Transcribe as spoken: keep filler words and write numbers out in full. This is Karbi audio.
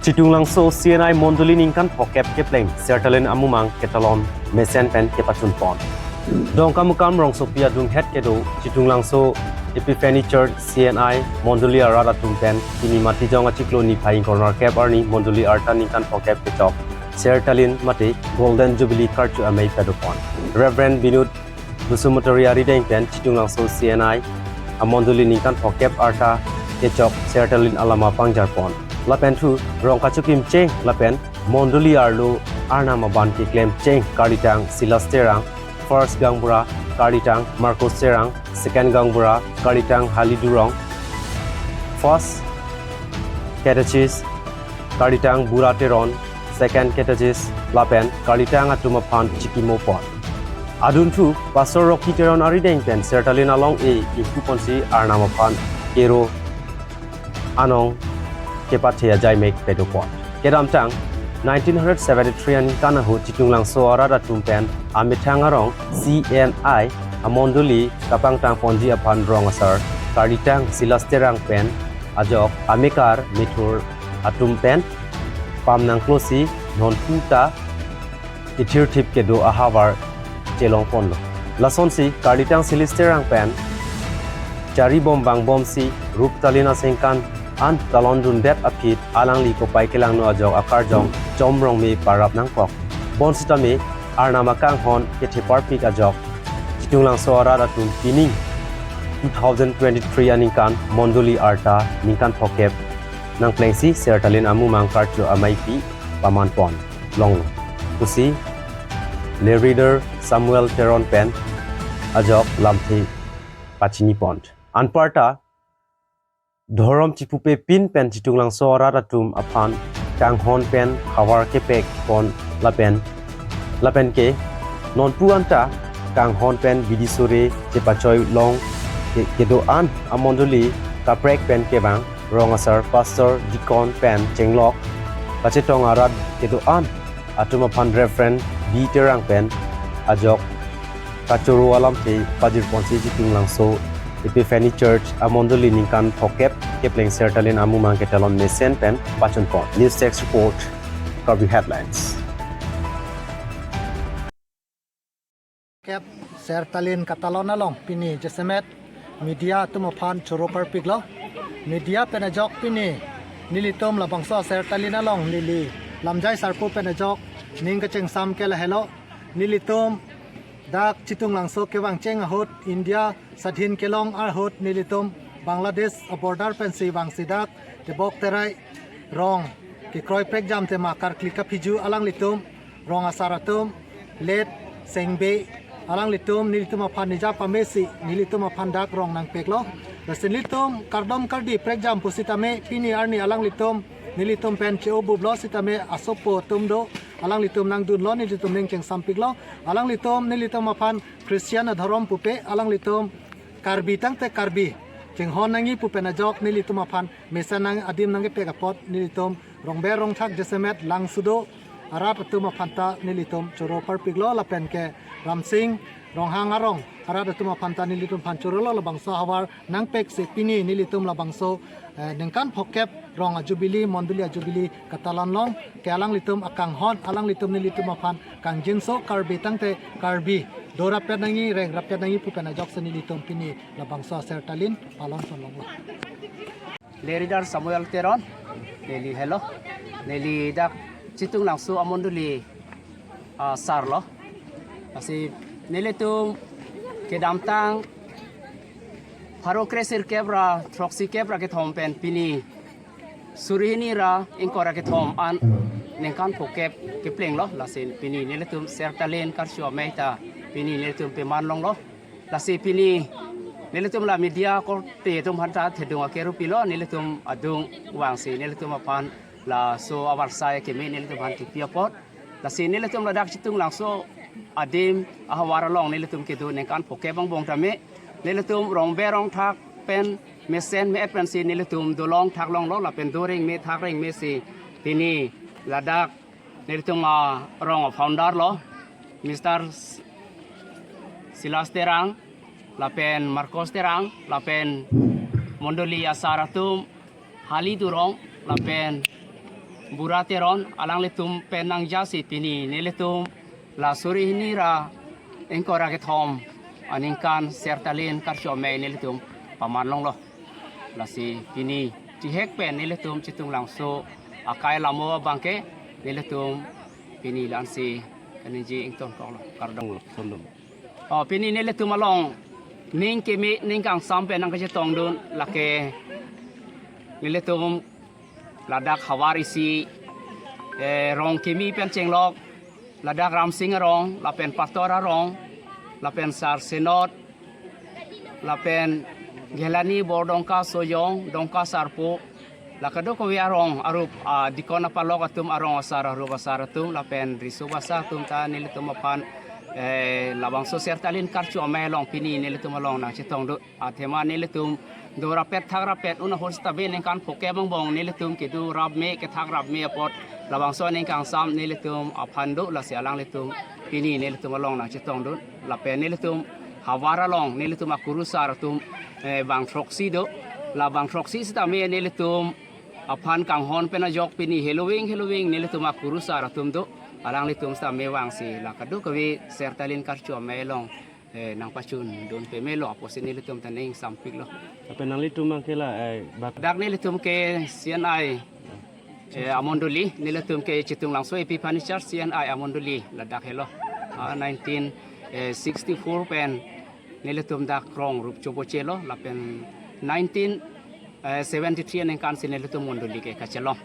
Chitunglangso C N I Mondoli ningkan phokep kepleng Sertalin amumang ketalon mesen pen kepachunpon. Dongkamukam rongsopi adunghet kedo Chitunglangso Epiphany Church C N I Mondoli arat atum pen pini Matijong achiklo niphai ingkoi ra kep arni Mondoli arta ningkan phokep kechok Sertalin mate Golden Jubilee karcho amei padopon. Reverend Binod Basumatary arideng pen Chitunglangso C N I amondoli ningkan phokep arta kechok Sertalin alama pangjarpon. Lapen thu rong kachokim cheng lapen mondoli arlo arnam aban keklem cheng karlitang Silas Terang, first gaonbura karlitang Marcos Terang, second gaonbura karlitang Hali Durong, first catechist karlitang Bura Teron, second catechist lapen karlitang atum aphan chikimopon. Adunthu Pastor Rocky Teron arideng pen Sertalin along e ingpuponsi arnam aphan kero anong kepathe ajai mek padopon. Kedamtang nineteen hundred seventy-three aningkan ahut Chitunglangso arat atum pen amethang arong C N I amondoli kapangtangponji aphan rong asar karlitang Silas Terang pen ajok amekar methur atum pen pam nangklosi nonputa ithirthip kedo ahavar chelongponlo. Lasonsi karlitang Silas Terang pen chari bom vangbomsi Ruptalin asengkan an talondundet aphi alangli kopai kelangno ajok akarjong chomrong me parap nangkok. Bonsitame arnam akanghon ketheparpik ajok Chitunglangso arat atum pining two thousand twenty-three aningkan mondoli arta ningkan phokep nangplengsi Sertalin amumang karcho ameipi pamanpon longlo pusi le reader Samuel Teron pen ajok lamthe pachinipon. Anparta dhorom chipupe pin pen Chitunglangso arat atum aphan kanghon pen havar kepekpon lapen lapen ke nonpu anta kanghon pen bidi sore chepachoi long ke, kedo-an amondoli kaprek pen kevang rong asar pastor deacon pen chenglok kachetong arat kedo-an atum aphan Reverend B Terang pen ajok kachoro alamthe pajirponsi Chitunglangso Epiphany Church amondoli ningkan phokep kepleng Sertalin amumang ketalon mesen pen pachunpon. News Desk Report, Karbi Headlines. Kep Sertalin katalon along pini jasemet media atum aphan choro parpiklo. Media pen ajok pini nelitum labangso Sertalin along neli lamjai sarpo pen ajok ning kachengsam ke lahelo. Nelitum dak Chitunglangso kevang cheng ahut, India sadhin kelong ahut nelitum Bangladesh a-border pensi vangsi dak Tebok Terai rong kekroi prekjam tema karkli kaphiju alanglitum, rong asar atum, Let Sengbe, alanglitum nelitum aphan nija pamesi nelitum aphan dak rong nangpeklo. Lasi nelitum kardom kardi prekjam pusitame pini arni alanglitum nelitum pen che-obublo sitame asopo atum do, alanglitum nangdunlo, nelitum ning chengsampiklo. Alanglitum nelitum aphan Christian adhorom pupe, alanglitum Karbi tangte Karbi chinghon nangji pu pen ajok nelitum aphan mesen nang adim nangkepek apot nelitum rongber rongthak jasemet langsudo arat atum aphan ta nelitum choro parpiklo, lapen ke Ramsing Ronghang arong arat atum aphan ta nelitum aphan chorolo, labangso havar nangpeksi pini nelitum labangso, eh, ningkan phokep rong a-jubilee, mondoli a-jubilee katalon along ke alanglitum akanghon, alanglitum nelitum aphan kangjinso, Karbi tangte Karbi dorapet nangji, rengrapet nangji pu pen ajoksi nelitum pini labangso Sertalin palonpon longlo. Le reader Samuel Teron, neli helo, neli dak Chitunglangso amondoli, ah, sarlo. Lasi nelitum kedamtang pharo kresirkep ra throksikep ra kethom pen pini suri hini ra ingkoi ra kethom an ningkan phokep keplenglo. Lasi pini nelitum Sertalin karcho amei ta pini nelitum peman longlo. Lasi pini nelitum la media korte atum aphan ta thedung akeru pilo, nelitum adung vangsi nelitum aphan laso avarsai keme nelitum aphan kipi apot. Lasi nelitum ladak Chitunglangso adim ahavar along nelitum kedo ningkan phokep angbong tame nelitum rongber rongthak pen mesen me-et pensi nelitum dolong thak longlo, lapen doreng me thak reng mesi pini ladak nelitum arong a-founder lo, Mister S-, Silas Terang, lapen Marcos Terang, lapen mondoli asar atum, Hali Durong, lapen Bura Teron, alanglitum pen nangjasi pini nelitum la suri hini ra ingkoi ra kethom aningkan Sertalin Karcho Amei nelitum paman longlo. Lasi pini chihek pen nelitum Chitunglangso akai lamo abangke nelitum pini la-ansi kaningje ington koklo, kardom. Sundum. Oh, pini nelitum along ning keme ning kangsam pen nangkachetongdun lake nelitum ladak havar isi, eh, Rongkimi pen chenglok, ladak Ramsing arong, lapen Pator arong, lapen Sar Senot, lapen Gelani Bordongka Soyong, Dongka Sarpo, la kadokave arong arup, ah, dikon apalok atum, arong asar arup asar atum, lapen riso basa atum ta nelitum aphan, eh, labangso Sertalin Karcho Amei along pini nelitum along nangchetongdun. Athema nelitum dorapet thakrapet un ahut seta be ningkan phokep angbong nelitum kedo rapme kethak rapme apot labangso ning kangsam nelitum aphan do, lasi alanglitum pini nelitum along nangchetongdun. Lapen nelitum havar along nelitum akurusar atum, eh, bang throksi do. La bang throksi sitame nelitum aphan kanghon pen ajok pini heloving heloving nelitum akurusar atum do. Alanglitum sitame vangsi la kadokave Sertalin Karcho Amei along, eh, nangpachundun pemelo apotsi nelitum ta ning sampiklo. Lapen nanglitum abangke la, eh, bak- Dak nelitum ke C N I, eh, amondoli, nelitum ke Chitunglangso A P Furniture C N I amondoli ladak helo. Ah, nineteen sixty-four pen nelitum dak rong rup chobochelo, lapen nineteen seventy-three aningkan si nelitum mondoli ke kachelong.